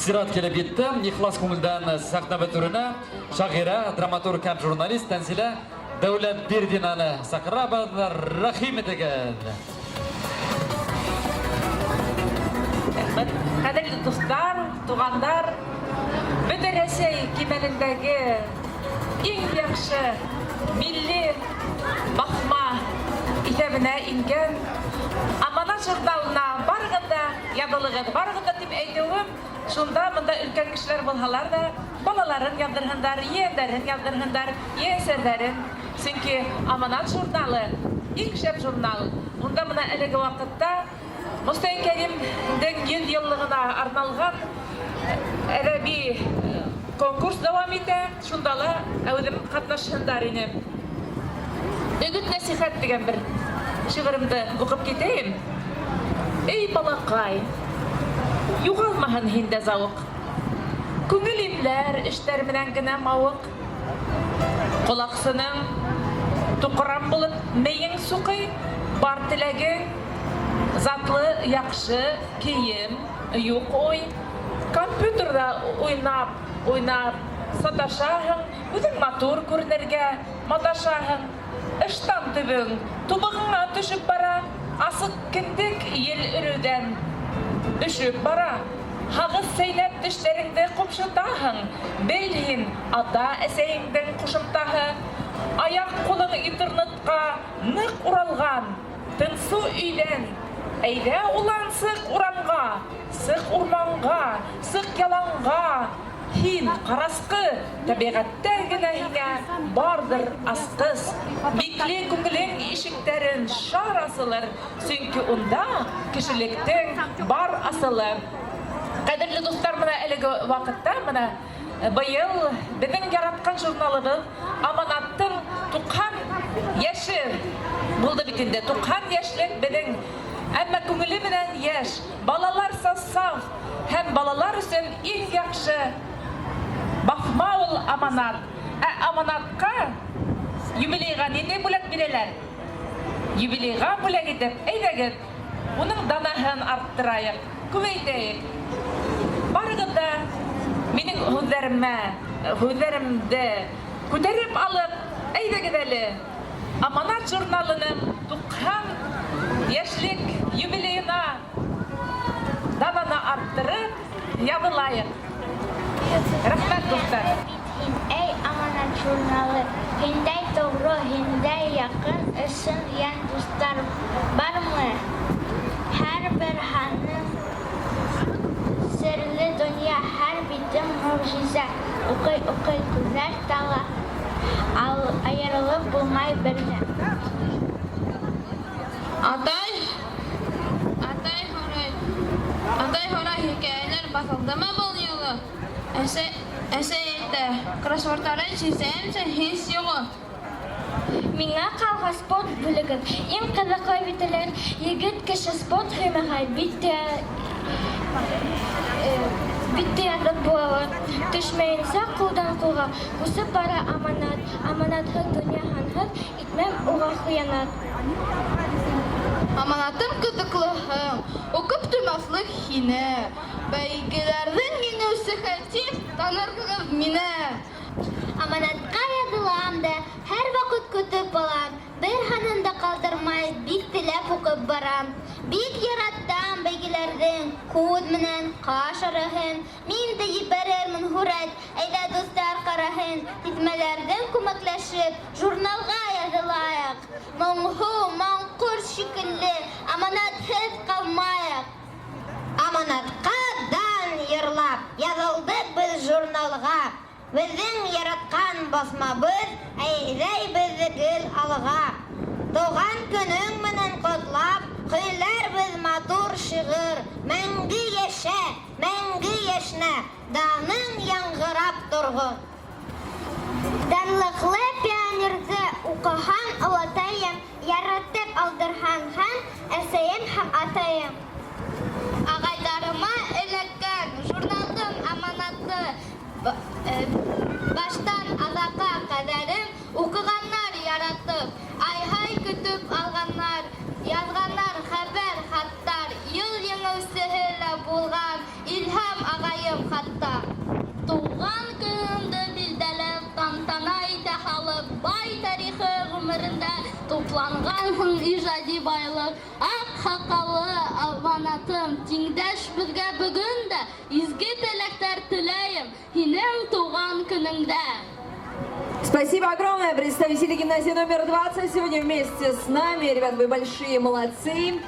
Сират килеп етте. Ихлас күңелдән сәхнә түренә шағирә, драматург һәм журналист Тәнзилә Дәүләтбирҙинаны саҡырабыҙ. Рәхим итегеҙ. Рәхмәт. Ҡәҙерле дуҫтар, туғандар, бөтә Рәсәй кимәлендәге иң яҡшы милли баҫма иҫәбенә ингән Аманат журналына барығыҙ ҙа яҙылығыҙ. Барығыҙ да тип әйтеүем, шунда бында өлкән кешеләр булһалар ҙа, балаларын яҙҙырһындар, ейәндәрен яҙҙырһындар, ейәнсәрҙәрен. Сөнки Аманат журналы иң шәп журнал. Унда бына әлеге ваҡытта Мостай Кәримдең 100 йыллығына арналған әҙәби конкурс дауам итә. Шунда ла әүҙем ҡатнашһындар ине. Өгөт нәсихәт тигән бер шиғырымды уҡып китәйем. Эй, балаҡай, юғалмаһын һиндә зауыҡ. Күңел имләр эштәр менән генә мауыҡ. Ҡолаҡсының туҡрам булып мейең суҡый, бар теләгең затлы яҡшы кейем, юҡ уй. Компьютерҙа уйнап, уйнап саташаһың, үҙең матур күренергә маташаһың. Ыштан төбөң тубығыңа төшөп бара, асыҡ кендек ел өрөүҙән өшөп бара. Һағыҙ сәйнәп тештәреңде ҡупшытаһың, бел һин ата-әсәйеңдең ҡушымтаһы. Аяҡ ҡулың интернетҡа ныҡ уралған, тынсыу өйҙән әйҙә улан сыҡ урамға, сыҡ урманға, сыҡ яланға. Һин, ҡарасҡы, тәбиғәттән генә һиңә барҙыр асҡыс. Бикле күңелең ишектәрен шар асылыр, сөнки унда кешелектең бар асылы. Ҡәҙерле дуҫтар, бына әлеге ваҡытта, бына быйыл беҙҙең яратҡан журналыбыҙ Аманаттың 90 йәше Булды бит инде 90 йәшлек беҙҙең, әммә күңеле менән йәш, балаларса саф һәм балалар өсөн иң яҡшы баҫма ул «Аманат». Ә «Аманатҡа» юбилейға ниндәй бүләк бирәләр? Юбилейға бүләк итеп, әйҙәгеҙ, уның данаһын арттырайыҡ, күбәйтәйек. Барығыҙ ҙа минең һүҙҙәремә, һүҙҙәремде күтәреп алып, әйҙәгеҙ әле, «Аманат» журналының 90 йәшлек юбилейына дананы арттырып, яҙылайыҡ. Рәхмәт, дуҫтар. Һин, эй, «Аманат» журналы, һиндәй тоғро, һиндәй яҡын, ысын йән дуҫтар бармы? Һәр бер һаның серле донъя, һәр битең мөғжизә. Уҡый-уҡый күҙҙәр тала, айырылып булмай бер ҙә. Атай һорай: хикәйәләр баҫылдымы был юлы? Әсәй әйтә: кроссвордтарын сисәмсе һис юғы. Миңә ҡалһа, спорт бүлеге иң ҡыҙыҡлы бит әле. Егет кеше спорт һөймәһә, бик тә яҙыҡ булалар. Төшмәйенсә ҡулдан ҡулға күсеп бара аманат. Аманатһыҙ донъя һанһыҙ, итмәм уға хыянат. Аманатым, ҡыҙыҡлыһың, уҡып туймаҫлыҡ һине. Бәйгеләрҙең еңеүсеһе тип танырһығыҙ мине. «Аманатҡа» яҙылам да, һәр ваҡыт көтөп алам. Бер һанын да ҡалдырмай, бик теләп уҡып барам. Бик яратам бәйгеләрҙең күҙ менән ҡаш араһын. Мин дә ебәрермен һүрәт, әйҙә, дуҫтар ҡараһын. Тиҫмәләрҙең күмәкләшеп, журналға яҙылайыҡ. Моңһоу, маңҡорт шикелле, аманатһыҙ ҡалмайыҡ. «Аманатҡа» дан йырлап, яҙылдыҡ беҙ журналға. Беҙҙең яратҡан баҫмабыҙ әйҙәй беҙҙе гел алға. Тыуған көнөң менән ҡотлап, һөйләрбеҙ матур шиғыр. Мәңге йәшә, мәңге йәшнә, даның яңғырап торһон. Данлыҡлы пионерҙы уҡыған олатайым, яратып алдырған һәм әсәйем һәм атайым. Ағайҙарыма эләккән журналдың «Аманаты» баштан аҙаҡҡа ҡәҙәрем уҡығандар яратып, ай-һай көтөп алғандар, яҙғандар хәбәр хаттар, йыл еңеүсеһе лә булған Илһам ағайым хатта. Тыуған көнөңдө билдәләп, тантана итә халыҡ, бай тарихы ғүмерендә тупланғанһың ижади байлыҡ. Аҡ һаҡаллы аманатым, тиңдәш беҙгә бөгөн дә изге теләктәр теләйем һинең тыуған көнөңдә. Спасибо огромное, представители гимназии номер 20 сегодня вместе с нами. Ребят, вы большие молодцы.